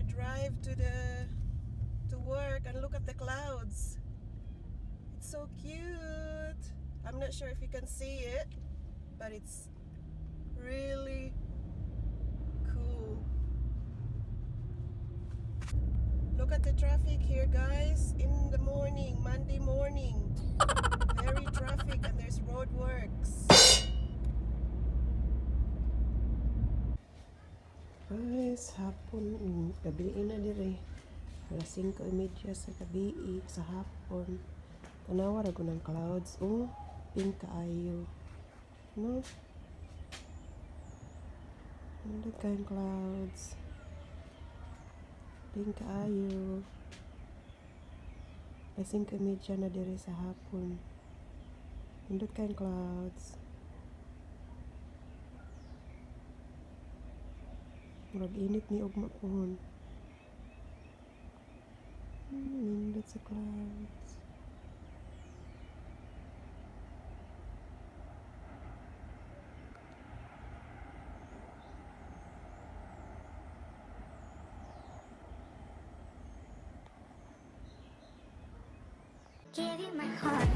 Drive to work and look at the clouds. It's so cute. I'm not sure if you can see it, but it's really cool. Look at the traffic here, guys, in the morning, Monday morning. Very traffic and there's roadworks. Guys, hapon, gabi na dire. Alas 5:30 sa gabi, sa hapon. Tanawa ra ko ng clouds. Oh, pink kaayo. No? Nindot kaayong clouds. Pink kaayo. Alas 5:30 na dire sa hapon. Nindot kaayong clouds. Murag init ni ugma pohon. Nindot sa clouds. Give you my heart.